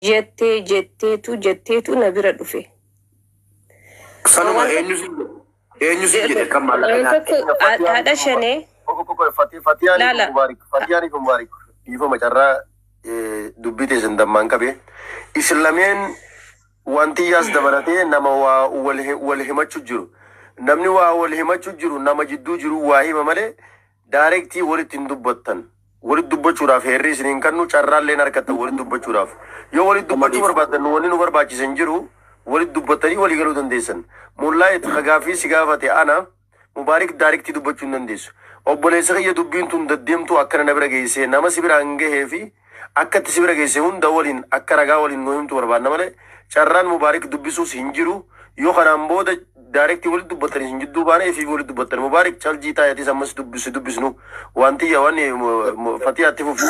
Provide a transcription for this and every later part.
Jettee jetteetu jetteetu na bira dhufe. Sanuma Waan eenyu si eenyu si jedhe kan maallaqa waan nyaate? tokko haadha shanee Fatiyaan laala. Mubaarik, Fatiyaan Mubaarik, dhiifama carraa dubbii teessan dammaan qabe. Isin lameen wanti yaas dabalatee nama waa wal himachuu jiru. Namni waa wal himachuu jiru nama jidduu jiru waa hima malee directly walitti hin dubbattan. Walitti dubbachuudhaaf heerri isin hin kennu, carraallee harkattan walitti dubbachuudhaaf. Yoo walitti dubbachuu barbaaddan wanni nu barbaachisan jiru, walitti dubbattanii walii galuu dandeessan. Mullaayit gaaffii si gaafate ana Mubaarik directly dubbachuu hin dandeessu. Obboleessa kiyya, dubbiin tun deddeemtuu akkana na bira geessee, nama si biraan gahee fi akka itti si bira geesse hunda waliin akka ragaa waliin nu himtu barbaadna malee carraan Mubaarik dubbisuus hin jiru. Yoo kanaan booda directly walitti dubbattanii hin jidduu baane fi walitti dubbattan, Mubaarik caljii taayatis ammas dubbisu dubbisnu wanti yaa wanni fatiyaatti fufu.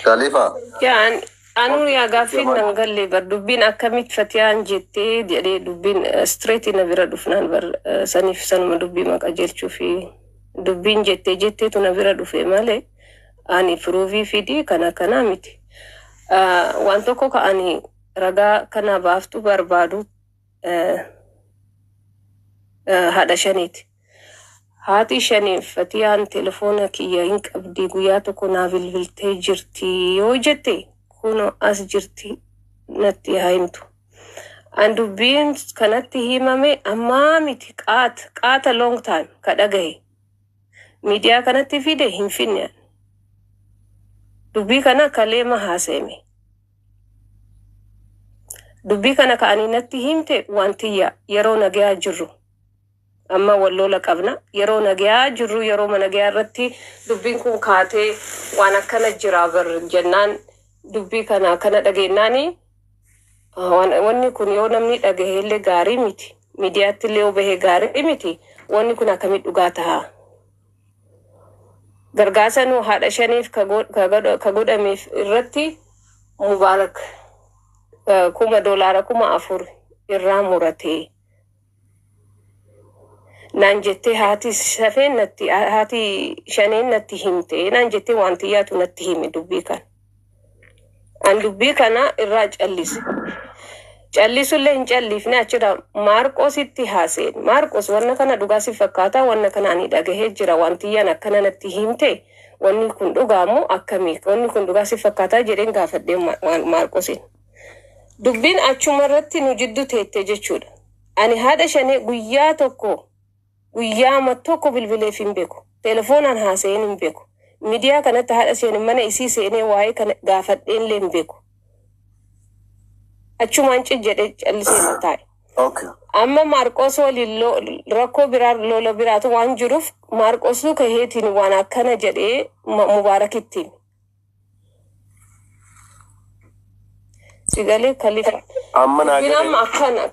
Khalifa. Yaa anuu yaa gaaffiin nan galle bar, dubbiin akkamitti fatiyaan jettee jedhee, dubbiin straight na bira dhufnaan bar saniif sanuma dubbii maqa jelchuu fi dubbiin jettee jetteetu na bira dhufe malee ani proof fidii kana kanaa miti. Waan tokko ka ani ragaa kana baaftu barbaadu haadha shaniiti. Haati shaniif fatiyaan telefoona kiyya hin qabdi, guyyaa tokko naa bilbiltee jirti yoo jette, kunoo as jirti, natti haa himtu. An dubbiin kanatti himame ammaa miti, qaata qaata long time ka dhagahe. Miidiyaa kanatti fide hin finne ani. Dubbii kana kaleema haasa'eme. Dubbii kana ka'anii natti himte wantiyya yeroo nagayaa jirru. Amma wal lola qabna, yeroo nagayaa jirru, yeroo nagayaa irratti dubbiin kun kaatee waan akkana jira bar jennaan, dubbii kana akkana dhageenyaani wanni kun yoo namni dhagahe illee gaarii miti, miidiyaatti illee yoo bahe gaarii miti, wanni kun akkamitti dhugaa ta'a? Gargaarsa nu haadha shaniif ka godhameef irratti Mubaarak kuma doolaara 4,000 irraa muratee naan jettee, haati safeen natti, haati shaneen natti himte naan jettee, wanti yaatu natti hime dubbii kana. An dubbii kana irraa callise. Callisullee hin callifne, achirra Maarqositti haaseen. Maarqos, wanna kana dhugaa si fakkaata, wanna kana ani dhagahee jira, wantiyyaan akkana natti himte, wanni kun dhugaa moo akkamii, wanni kun dhugaa si fakkaataa jedheen gaafadhee Maarqosin. Dubbiin achuma irratti nu jiddu teette jechuudha. Ani haadha shanee guyyaa tokko, guyyaama tokko bilbileef hin beeku. Telefoonaan haasa'een hin beeku. Miidiyaa kanatti haadha shanee mana isii seenee waa'ee kana gaafadheen illee hin beeku. Achumaan cid jedhee callisee na taa'e. Amma Maarqos waliin rakkoo biraa, lola biraatu waan jiruuf, Maarqosuu kaheetiin waan akkana jedhee Mubaarakitti hime. Sigalee Kalifa. Amma naa Dubbiin galee. Amma akkana.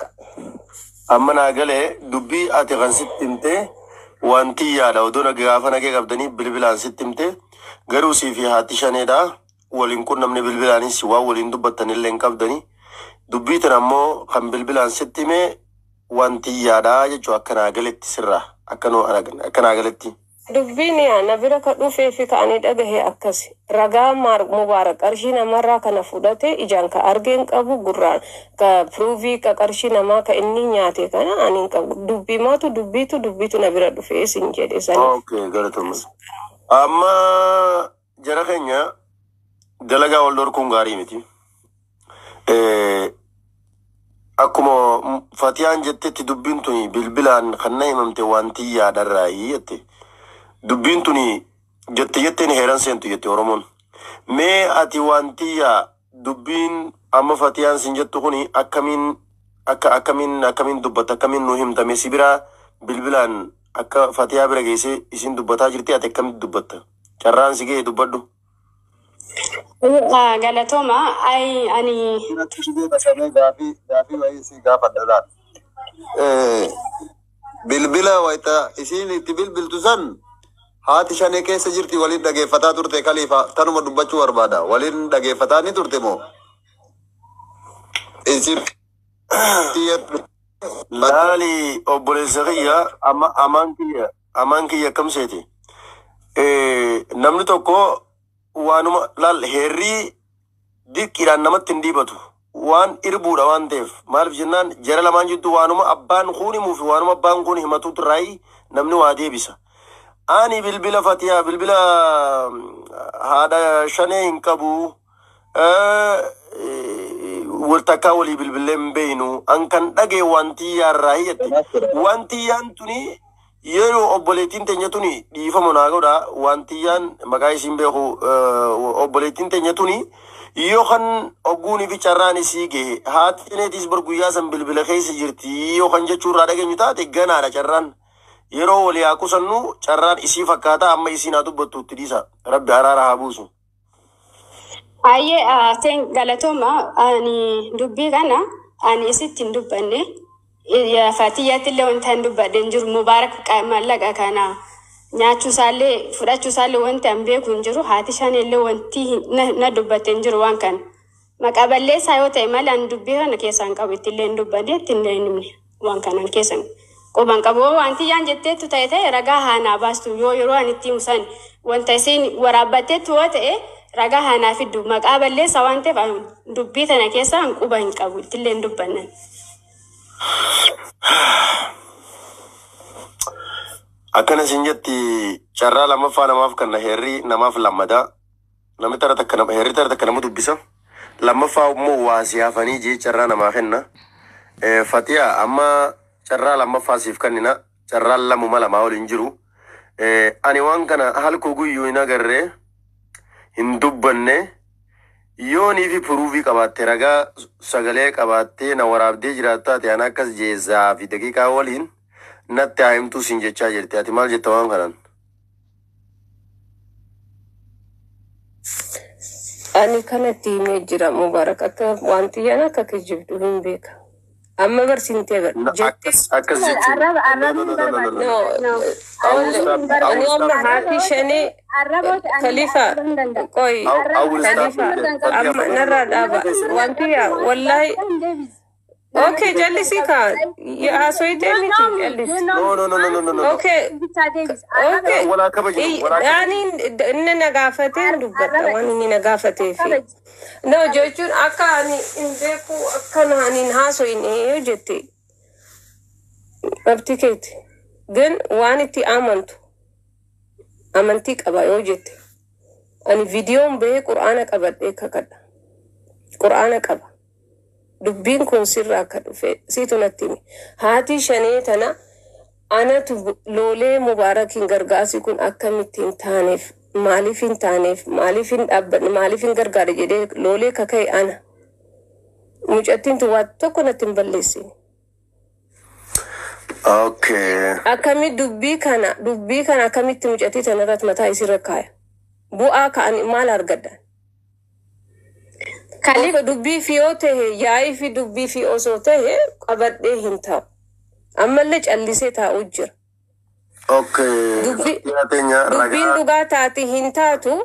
Amma naa galee, dubbii ati kan sitti himte wanti yaada odoo na gaafa nagee qabdanii bilbilaan sitti himte, garuu sii fi haati shaneedha waliin qunnamne, bilbilaanis waan waliin dubbattan illee hin qabdanii, dubbii tana ammoo kan bilbilaan sitti hime wanti yaadaa jechuu akka naa galetti sirraa akka naa galetti. Dubbiin yaa na bira ka dhufee fi ka ani dhagahe akkas. Ragaa maar Mubaarak qarshii namarraa kana fudhate ijaan ka argeen qabu, gurraan ka proof ka qarshii namaa ka inni nyaate kana ani hin qabu. Dubbimaatu dubbiitu dubbiitu na bira dhufee sin jedhe saniif. Okay, galatoomaa. Amma jara keenya, dalagaa wal dhorkuun gaarii miti. Akkuma Fatiyaan jettetti dubbiin tuni bilbilaan kan na himamte wanti yaadarraayii jette. Dubbiin tuni jette jetteen heeran seentu jette Oromoon. Mee ati wanti yaa dubbiin amma Fatiyaan sin jettu kuni akkamiin akka akkamiin akkamiin dubbatta, akkamiin nu himtame, si biraa bilbilaan akka Fatiyaa bira geessee isin dubbataa jirti, ati akkamitti dubbatta? Carraan si ga'e, dubbadhu. Galatooma. Ai, ani Irratti si beekamee gaafii wayii si gaafadha laata. Bilbila wayita isiin itti bilbiltu san haati shanee keessa jirti, waliin dhageeffataa turte Kaliifa, tanuma dubbachuu barbaada. Waliin dhageeffataa ni turte moo? Isin Laali obboleessa kiyya, amma amaan kiyya akkam seeti? Namni tokko waanuma laal heerrii Dirqiidhaan namatti hin dhiibatu. Waan irbuudha waan ta'eef maaliif jennaan jara lamaan jidduu waanuma abbaan kun himuu fi waanuma abbaan kun himatuutu irraayi namni waa deebisa. Ani bilbila Fatiyaa bilbila haadha shanee hin qabu. Wal takkaa walii bilbilee hin beeynu. An kan dhagaye wanti yaarraa hiyyatti. Wanti yaan tuni yeroo obboleettiin teenya tuni dhiifama naa godha. Wanti yaan maqaa isiin beeku obboleettiin teenya tuni yoo kan ogguunii fi carraan isii gahe haati shaneetiis bar guyyaa san bilbila keessa jirti yoo kan jechuu irraa dhageenyu taate ganaadha carraan. Yeroo walii haa qusannu carraan isii fakkaata amma isiin haa dubbattu itti dhiisa. Rabbi araara haa buusu. Ayyee teen galatooma ani dubbii kana ani isitti hin dubbanne. Fatiyyaatti illee wanta hin dubbadhe hin jiru. Mubaarak maallaqa kana nyaachuu isaallee fudhachuu isaallee wanti an beeku hin jiru. Haati shanee illee wanti na dubbatte hin jiru waan kana. Maqaa balleessaa yoo ta'e malee ani dubbii kana keessaa hin qabu itti illee hin dubbanne itti illee hin himne waan kanan keessa quban qabu. Wanti yaan jetteettu ta'e ta'e ragaa haanaa baastu yoo yeroo ani itti himu san wanta isiin waraabbatteettu yoo ta'e ragaa haanaa fiddu maqaa balleessaa waan ta'eef ani dubbii tana keessaa hin quba hin qabu itti illee hin dubbanne. Akkana isin jetti carraa lammaffaa namaaf kanna heerri namaaf lammadaa. Namni tara takka nama heerri tara takka nama dubbisa. Lammaffaa immoo waa siyaafanii jee carraa namaa kenna. Fatiyaa amma carraa lammaffaa siif kennina. Carraan lamuma lamaa ol hin jiru. Ani waan kana halkoo guyyuu hin agarree hin dubbanne yoonii fi puruufii qabaatte ragaa sagalee qabaattee na waraabdee jiraattu taate ana akkas jeezaa fi daqiiqaa waliin natti haa himtuu siin jechaa jirti. Ati maal jetta waan kanaan? Ani kanatti himee jira Mubaarak akka wanti yana akka kijibdu hin beeka. Amma barsiintee jettee Akkas akkas jechuun. Arraba No, no, arrabni no, no, no, no, no. No, No. I will stop. I ani will amma stop you haati there. shanee Arraba ani Khalifa arraba hin danda'u. qoy I will stop Khalifa you there. Fatiyaa amma no, no, no. narraa dhaaba wanti yaa wallahi okay jallisii kaa haasoyitee miti jallisi No, no, no, no, no, no, no, no. okay okay Walaa kabajnu, walaa kabajnu. ani inni na gaafatee hin dubbadha waan inni na gaafateefi no jechuun akka ani hin beeku akka ani hin haasoyine yoo jette dhabti keeti gan waan itti amantu amantii qaba yoo jette ani viidiyoon bahee qur'aana qabadhee kakadha qur'aana qaba dubbiin kun sirraa akka dhufe siitu natti hime haati shanee tana anatu loolee mubaarakiin gargaarsi kun akkamitti hin taaneef maaliif hin taaneef maaliif hin dhaabbanne maaliif hin gargaare jedhee loolee kaka'e ana mucattiin tun waa tokko natti hin balleessine. Okay. Akkami dubbii kana akkamitti mucattii tana irratti mataa isirra kaaya bu'aa ka'an maal argadda? Kaliif Ofa dubbii fi yoo ta'e yaa'ii fi dubbii fi osoo ta'e qabadhee hin taa'u. Ammallee callisee taa'u jira. Okay. Dubbi- Fatiyaa teenya Dubbiin ragaa. dhugaa taate hin taatu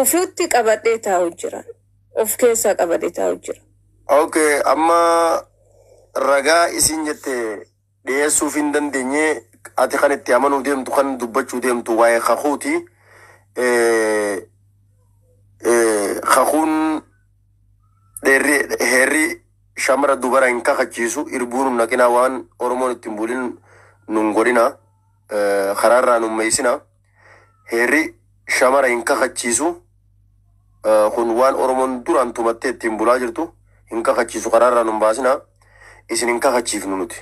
ofitti qabadhee taa'u jira. Of keessaa qabadhee taa'u jira. Okay, amma ragaa isin jette dhiyeessuuf hin dandeenye ati kan itti amanuu deemtu kan dubbachuu deemtu waa'ee kakuuti. Kakuun dheerri heerri shamara dubara hin kakachiisu irbuun nun naqinaa waan Oromoon ittiin bulin nun godhina karaarraa nun meeysina. Heerri shamara hin kakachiisu. Kun waan Oromoon duraan tumattee ittiin bulaa jirtu hin kakachiisu karaarraa nun baasina isin hin kakachiifnu nuti.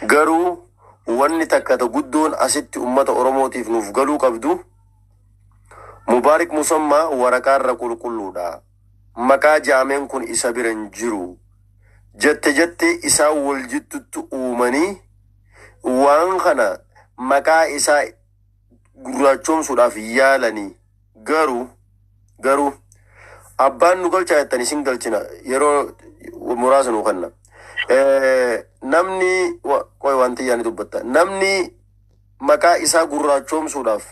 Garuu wanni takka ta guddoon asitti ummata Oromootiif nuuf galuu qabdu Mubaarik Musammaa waraqaarra qulqulluudha. Maqaa jaameen kun isa bira hin jiru. Jette jette isaan wal jidduutti uumanii waan kana maqaa isaa gurraachoomsuudhaaf yaalanii garuu abbaan nu galchaa jettan isin galchina yeroo muraasa nu kenna. Namni qoy wanti yaani dubbatta namni maqaa isaa gurraachoomsuudhaaf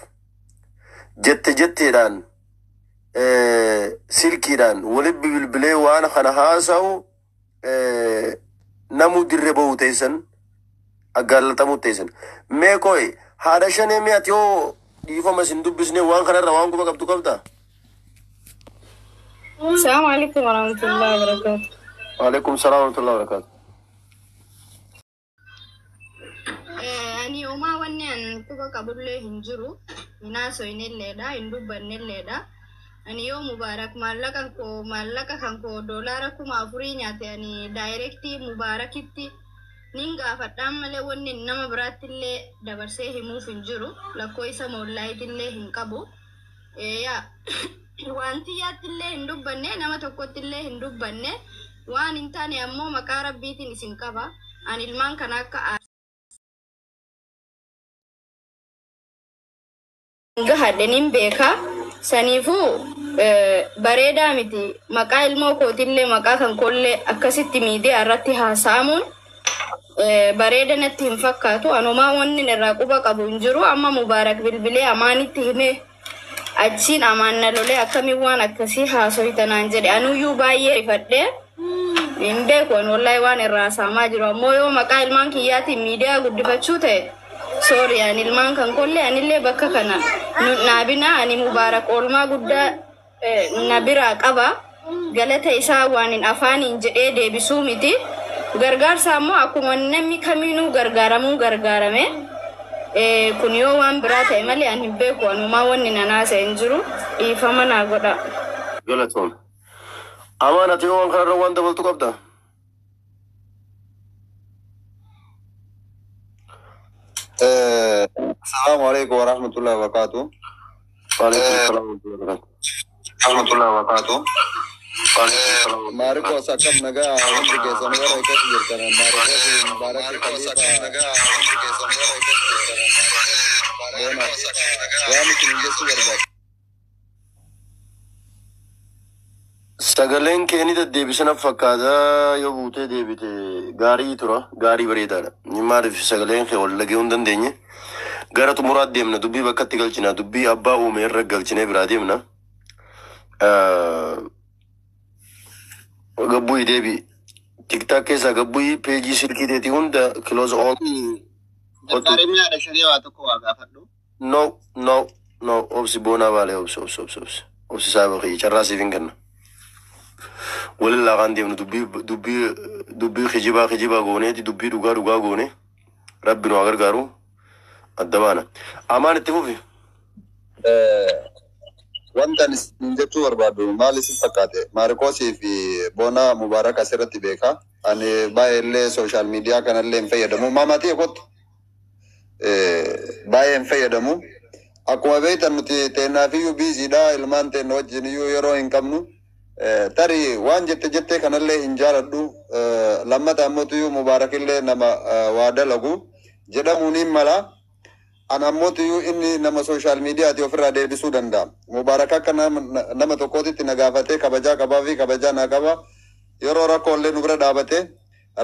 jette jetteedhaan silkiidhaan walitti bilbilee waan kana haasa'u namuu dirree bahu teessan aggaalatamuu teessan. Mee qoy haadha shanee mee ati yoo dhiifama isin dubbisne waan kanarra waan quba qabdu qabdaa? Assalamu alaikum warahmatullahi wabarakatuh. Waalaikum salaam warahmatullahi wabarakatuh. Ani homaa wanni an quba qabullee hin jiru. Hin haasofnelleedha, hin dubbannelleedha. Ani yoo Mubaarak maallaqa kan koo $4,000 nyaate, ani direct Mubaarakitti nin gaafadhaan malee wanni nama biraattillee dabarsee himuuf hin jiru. Lakkoofsa moollaayitillee hin qabu. Yaa, wanti yaattillee hin dubbanne, nama tokkottillee hin dubbanne. Waan hin taane ammoo maqaa Rabbiitiin isin qaba. Ani ilmaan kana akka gahadhe nin beeka. Saniifuu bareedaa miti. Maqaa ilmoo kootillee, maqaa kan koollee akkasitti miidiyaa irratti haasa'amuun bareeda natti hin fakkaatu. Anumaa wanni irraa quba qabu hin jiru. Amma Mubaarak bilbilee Amaanitti himee, achiin Amaan na lolee, akkamiin waan akkasii haasoytanaan jedhe. Anuyyuu baay'ee rifadhee hin beeku. Ani wallahi waan irraa haasa'amaa jiru ammoo yoo maqaa ilmaan kiyyaatiin miidiyaa guddifachuu ta'e, sorry, ani ilmaan kan kollee anillee bakka kana nu naabina. Ani Mubaarak oolmaa guddaa na biraa qaba. Galata isaa waan hin afaaniin jedhee deebisuu miti. Gargaarsa ammoo akkuma namni kamiinuu gargaaramuu gargaarame. Kun yoo waan biraa ta'e malee ani hin beeku. Anumaa wanni nanaasa hin jiru, dhiifama naa godha. Galatoom. Amaan, ati yoo waan kanarra waan dabaltu qabda? Assalamu alaikum warahmatullahi wabarakatuh. Waalaikum salaam warahmatullahi wabarakatuh. Warahmatullahi wabarakatuh. Waalaikum salaam. Maarikos, akkam nagaa hundi keessan warra keessa jirtan? Maarikos, Mubaarak, Khalifa, Boona, waan isin jechuu barbaadu. Sagaleen kee ni deddeebisana fakkaata. Yoo buutee deebite gaarii tura, gaarii bareedaadha. Ni maaliif sagaleen kee wal dhaga'uu hin dandeenye? Gara xumuraatti deemna, dubbii bakkatti galchina, dubbii abbaa uume irra galchinee biraa deemna. Gabbuyi deebi. TikTok keessaa gabbuyi, peejii silkii teetii hunda close all. Gargaaramni haadha shiree waa tokko waa gaafadhu. No, no, no, obsi boonaa baalee, obsi, obsi, obsi, obsi. Obsi saayiba kiyya, carraa siif hin kenna. Walillaa kan deemnu dubbii dubbii dubbii kijibaa kijibaa gooneeti, dubbii dhugaa dhugaa goone, Rabbi nu haa gargaaru, adda baana. Amaan, itti fufi. Wanta ani isin jechuu barbaadu maal isin fakkaate? Maarikoosii fi Boona, Mubaarak asirratti beeka. Ani baay'ee illee social media kanallee hin fayyadamu. Maamaatii kottu baay'ee hin fayyadamu. Akkuma beektan nuti teennaafiyyuu busy dha. Ilmaan teenna wajjin iyyuu yeroo hin qabnu. Tarii waan jette jettee kanallee hin jaaladhu. Lammata ammoo Mubaarakillee nama waa dalagu jedhamuun hin mala. Ana ammootiyyuu inni nama social media ti ofirraa deebisuu danda'a. Mubaarak akka nama tokkootitti na gaafatee kabajaa qabaa fi kabajaa naa qaba. Yeroo rakkoo illee nu bira dhaabatee,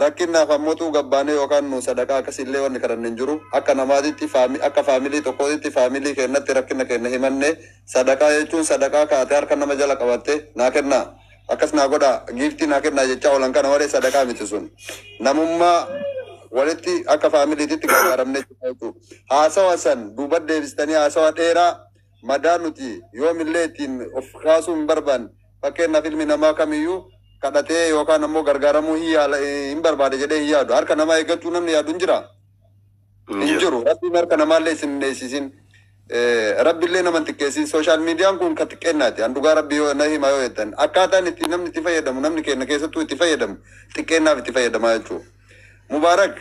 rakkinnaaf ammootu gabbaanee yookaan nu sadaqaa akkasillee wanni kadhanne hin jiru. Akka namaatitti akka faamilii tokkootitti faamilii keenyatti rakkina keenya himanne. Sadaqaa jechuun sadaqaa kaatee harka nama jala qabattee naa kennaa, akkas naa godhaa, giiftii naa kennaa jechaa oolan kana malee sadaqaa miti sun. Namummaa walitti akka faamiliititti gargaaramne jechuudha. Haasawa san duuba deebistanii haasawa dheeraa madaa nuti yoomillee ittiin of kaasuu hin barbaanne. Fakkeenyaaf, ilmi namaa kamiyyuu kadhatee yookaan ammoo gargaaramuu hin yaala hin barbaade jedhee hin yaadu. Harka namaa eeggachuu namni yaadu hin jira. Hin jiru. Rabbiin harka namaallee isin hin dheessisin. Rabbiillee nama hin xiqqeessin. Social media n kun ka xiqqeennaati. An dhugaa Rabbi yoo na hima yoo jettan, akkaataan itti namni itti fayyadamu, namni keenya keessattuu itti fayyadamu, xiqqeennaaf itti fayyadamaa jechuudha. Mubaarak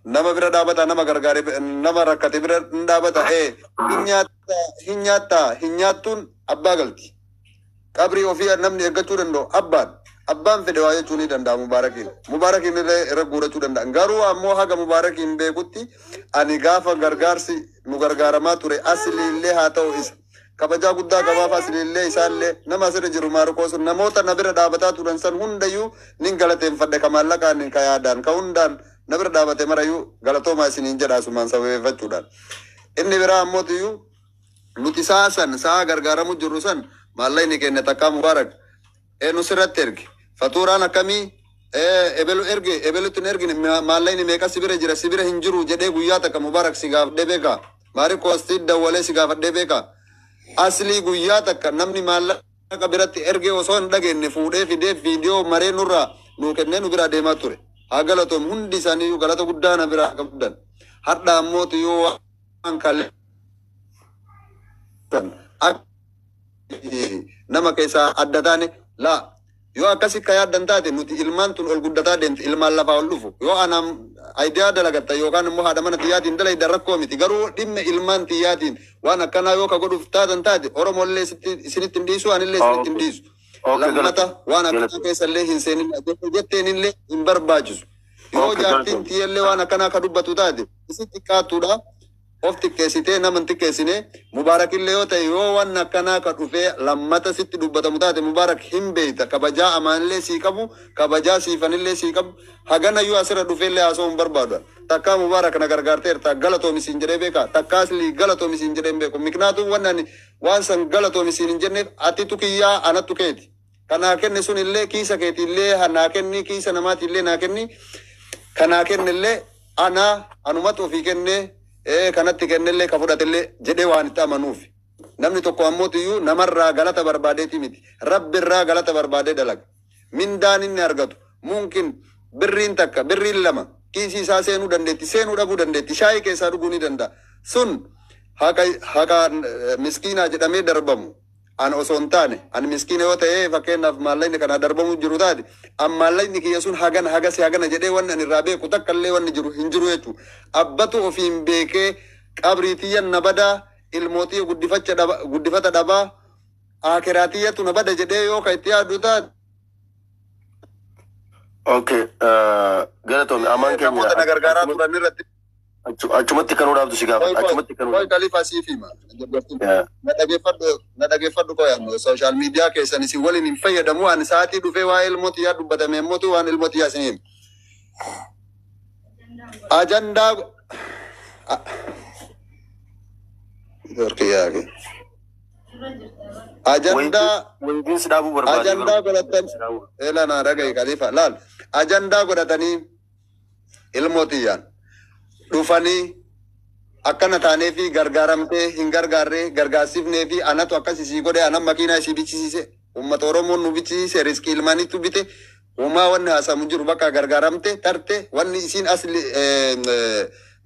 nama bira dhaabata, nama gargaare, nama rakkate bira hin dhaabata. Hin nyaatta, hin nyaattaa, hin nyaattuun abbaa galti. Qabrii ofii namni eeggachuu danda'u abbaan. Abbaan fedhe waa jechuu ni danda'a Mubaarakiin. Mubaarakiin illee irra guurachuu danda'a. Garuu ammoo haga Mubaarakiin beekutti ani gaafa gargaarsi nu gargaaramaa ture asli illee haa ta'u isa. Kabajaa guddaa qabaaf, asli illee isaallee, nama asirra jiru Maarikoo sun, namoota na bira dhaabataa turan san hundayyuu nin galateeffadhe. Ka maallaqaan, ka yaadaan, ka hundaan na bira dhaabate marayyuu galatoomaa isiniin jedha asumaan sababeeffachuudhaan. Inni biraa ammootiyyuu nuti sa'a san sa'a gargaaramu jirru san maallaqni keenya takkaa Mubaarak nu sirratti erge, fatuuraan akkamii, ebelu erge, ebelutti hin ergine, maallaqni meeqa si bira jira, si bira hin jiru jedhee guyyaa takka Mubaarak si gaafadhee beeka? Maarikoo asti dawwalee si gaafadhee beeka? Aslii guyyaa takka namni maallaqa Biratti ergee osoo hin dhageenye fuudhee fidee viidiyoo maree nurraa nuu kennee nu biraa deemaa ture. Haa galatoom, hundi isaanii galata guddaa na biraa qabdan. Hadha ammoo yoo waan kalee nama keessaa adda taane laa, yoo akkasi ka yaaddan taate, nuti ilmaan tun ol guddataa deemti, ilmaan lafaa ol dhufu. Yoo anaan ayidiyaa dalagatta yookaan immoo haadha mana tiyyaatiin dalayda, rakkoo miti. Garuu dhimma ilmaan tiyyaatiin waan akkanaa yoo ka godhuuf taatan taate, Oromollee isinitti hin dhiisu, anillee isinitti hin dhiisu. Lammata waan akkanaa keessallee hin seenin jetteenillee hin barbaachisu. Yoo jaartiin tiyyallee waan akkanaa ka dubbatu taate, isi xiqqaattuudha, of xiqqeessitee nama hin xiqqeessine. Mubaarakillee yoo ta'e, yoo waan akkanaa ka dhufee lammata sitti dubbatamu taate, Mubaarak hin beeyta, kabajaa amaanillee sii qabu, kabajaa siifanillee sii qabu. Hagana yoo asirra dhufeellee haasa'uu hin barbaadu. Takkaa Mubaarak na gargaarteerta, galatoomi siin jedhee beeka? Takkaa aslii galatoomi siin jedhee hin beeku. Miknaatu waan ani waan san galatoomi siin hin jenneef, atitu kiyyaa, anattu keeti. Kanaa kenne sun illee kiisa keetiillee naa kenni, kiisa namaatiillee naa kenni. Kanaa kennellee ana anumatu ofii kennee kanatti kennellee ka fudhatellee jedhee waan itti amanuuf. Namni tokko ammootiyyuu namarraa galata barbaadeeti miti. Rabbirraa galata barbaadee dalaga. Mindaan inni argatu mumkin birriin takka, birriin lama kiisii isaa seenuu dandeetti, seenuu dhabuu dandeetti, shaayii keessaa dhuguu ni danda'a. Sun haqa haqa miskiinaa jedhamee darbamu. An osoo hin taane, ani miskiina yoo ta'e, fakkeenyaaf maallaqni kana darbamu jiru taate, an maallaqni kiyya sun hagana hagasi hagana jedhee wanni ani irraa beeku takka illee wanni jiru hin jiru jechuudha. Abbatu ofiin beekee qabrii tiyyan na badaa, ilmootii guddifacha dhaba, guddifata dhabaa, akiraatiyyatu na bada jedhee yoo ka itti yaadu taate. Okay, galatoomi amaan keenya. Namoota na gargaaraa turan irratti. Achumatti kan dhaabdu si gaafata. Achumatti kan Koi Khalifa siif hima. Na dhageeffadhu, na dhageeffadhu. Qoy, social media keessan isin waliin hin fayyadamu. Ani sa'aatii dhufee waa'ee ilmoo xiyyaa dubbatame immoo waan ilmoo xiyyaa isin hima. Ajandaa Turkiyyaa ajandaa Wayitiin si dhaabuu barbaade. Ajandaa godhatan, ela naa dhagahi Khalifa, laal, ajandaa godhatanii ilmoo xiyyaan dhufanii akkana taanee fi gargaaramtee hin gargaarree gargaarsifnee fi anatu akkas isii godhe, anan makiinaa isii bichisiise, uummata Oromoon nu bichisiise, riskii ilmaaniitu bite. Homaa wanni haasamu jiru, bakka gargaaramte tarte, wanni isiin asli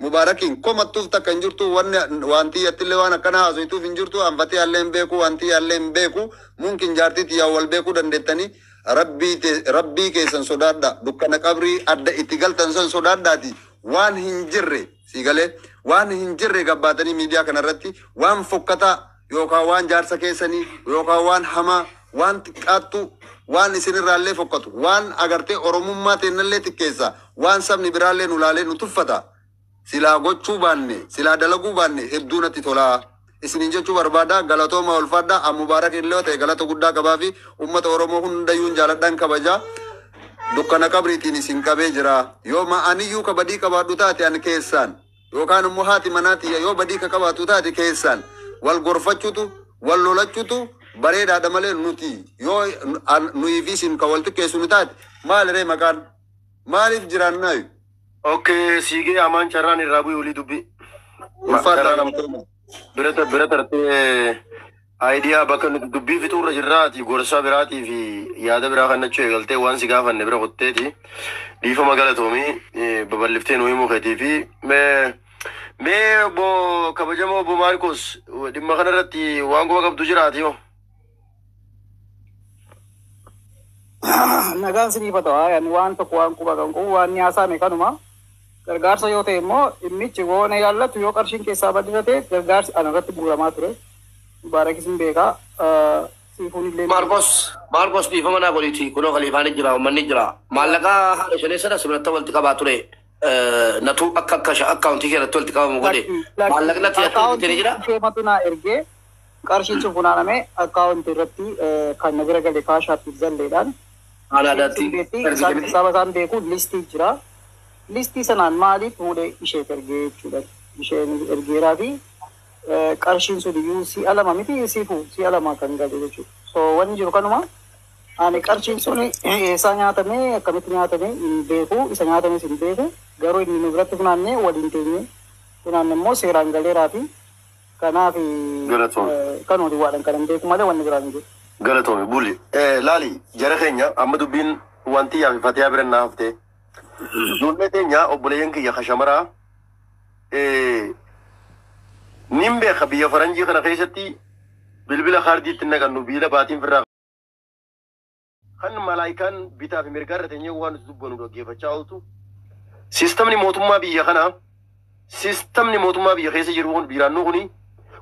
Mubaarakiin komattuuf takka hin jirtu. Wanni wanti yattillee waan akkana haasoituuf hin jirtu. Anfatee allee hin beeku, wanti allee hin beeku. Mumkin jaartii xiyyaa wal beekuu dandeettanii. Rabbii rabbii keessan sodaadha, dukkana qabrii adda itti galtan san sodaadhaati. Waan hin jirre sii galee, waan hin jirre gabbaatanii miidiyaa kanarratti waan fokkataa yookaan waan jaarsa keessanii yookaan waan hamaa, waan xiqqaattu, waan isinirraallee fokkatu, waan agartee Oromummaa teennallee xiqqeessa, waan sabni biraallee nu laalee nu tuffata silaa gochuu baanne, silaa dalaguu baanne hedduu natti tolaa isinin jechuu barbaada. Galatooma, ulfaadha. Mubaarak illee yoo ta'e galata guddaa qabaa fi ummata Oromoo hundayyuun jaaladhaan kabajaa. Dukkana qabriitiin isin qabee jira. Yoo ma aniyyuu ka badii qabaadhu taate ani keessaan, yookaan immoo haati manaa yoo badii ka qabaatu taate keessaan wal gorfachuutu, wal lolachuutu bareedaadha malee, nuti yoo nuyi fi isin ka wal xiqqeessu nu taate, maaliree maqaan maaliif jiraannaayu? Okay, siigee amaan carraan irraa bu'e olii dubbii. Ulfaadha. Carraan Galatooma. bira tartee aayidiyaa bakka nuti dubbii fixuurra jirraati, gorsa biraatii fi yaada biraa kan nachuu eegaltee waan si gaafanne bira kotteeti. Dhiifama, galatoomii, babal'iftee nu himuu keetii fi mee obbo kabajamoo obbo Maarkos, dhimma kanarratti waan quba qabdu jiraati yoo. Nagaan sinii ta'u. Yani waan tokko waan quba kan qabu waan ni haasa'ame kanuma. Gargaarsa yoo ta'e immoo dhimmichi woona yaallatu, yoo qarshiin keessaa badii ta'e, gargaarsi ana irratti bu'uuramaa ture. Mubaarakis hin beekaa. Siifuun illee. Maarkos, Maarkos, dhiifama naa godhiiti. Kunoo Khaliifaan jira, uummanni jira. Maallaqa haadha shanee sana sirriitti walitti qabaa ture. Natu akka akkaawuntii keessatti walitti qabamu godhe. Maallaqni ati ati ni jira. Akkaawuntii naa ergee qarshiin sun funaaname akkaawuntii irratti kan na bira gale kaashaatti zalleedhaan. Haala aadaatti. Isaan saba isaan beeku listii jira. Listii sanaan maaliif fuudhee isheef ergee jechuudha. Isheen ergeeraa fi qarshiin sun iyyuu si'a lama miti siifu, si'a lama kan gale jechuudha. So wanni jiru kanuma. Ani qarshiin sun eessaa nyaatamee, akkamitti nyaatamee hin beeku, isa nyaatames hin beeku. Garuu inni nu biratti funaannee waliin teenyee funaanne immoo seeraan galeeraa fi kanaaf Galatoom. kanuma duwwaadhaan kan hin beeku malee wanni biraan hin jiru. Galatoome buli. Laali jara keenya amma dubbiin wanti yaa fi Fatiyaa bira naa haftee. Ijoollee teenya obboleeyyan kiyya kashamaraa nin beeka biyya faranjii kana keessatti bilbila kaardiitti naqannu biila baatiin firraa kan malaayikaan bitaa fi mirgaa irra teenyee waan nuti dubbannu dhaggeeffachaa ooltu. Siistamni mootummaa biyya kanaa, siistamni mootummaa biyya keessa jiru kun biiraannuu kuni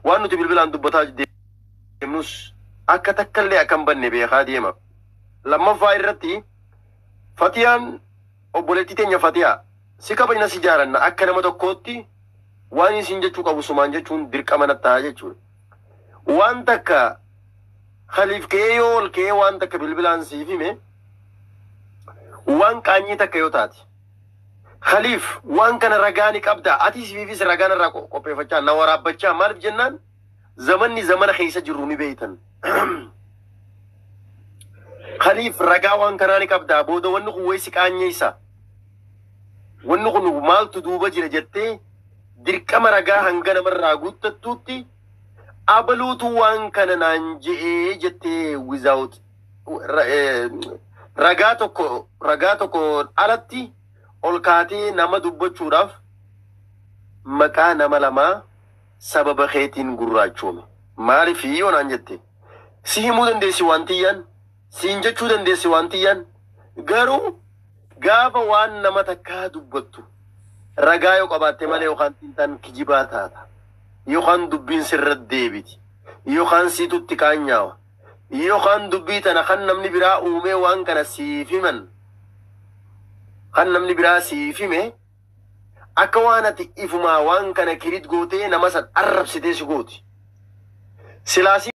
waan nuti bilbilaan dubbataa deemnus akka takkallee akka hin banne beekaa deema. Lammaffaa irratti Fatiyaan obboleettii teenya Fatiyaa si kabajna si jaalanna akka nama tokkootti waan isin jechuu qabu sumaan jechuun dirqama natti ta'a jechuudha. Waan takka Khaliif ka'ee yoo ol ka'ee waan takka bilbilaan siif hime waan qaanyii takka yoo taate. Khaliif waan kana ragaa ni qabda ati siifis ragaa narraa qopheeffachaa na waraabbachaa maaliif jennaan zamanni zamana keessa jirru ni beeytan. Khaliif ragaa waan kanaa ni qabda booda wanni kun wayisi qaanyeessa. Wanni kun maaltu duuba jira jettee dirqama ragaa hanga namarraa guuttattuutti abaluutu waan kana naan je'ee jettee without ragaa tokko alatti ol kaatee nama dubbachuudhaaf maqaa nama lamaa sababa keetiin gurraachoome. Maaliif yoo naan jette si himuu dandeessi waan tiyyaan siin jechuu dandeessi waan tiyyaan garuu gaafa waan nama takkaa dubbattu ragaa yoo qabaatte malee yookaan xiinxaan kijibaa taata yookaan dubbiin sirra deebiti yookaan siitutti qaanyaawa yookaan dubbii tana kan namni biraa uumee waan kana siif himan kan namni biraa siif hime akka waan ati ifumaa waan kana kirit gootee nama san arrabsitee si gooti. Silaasii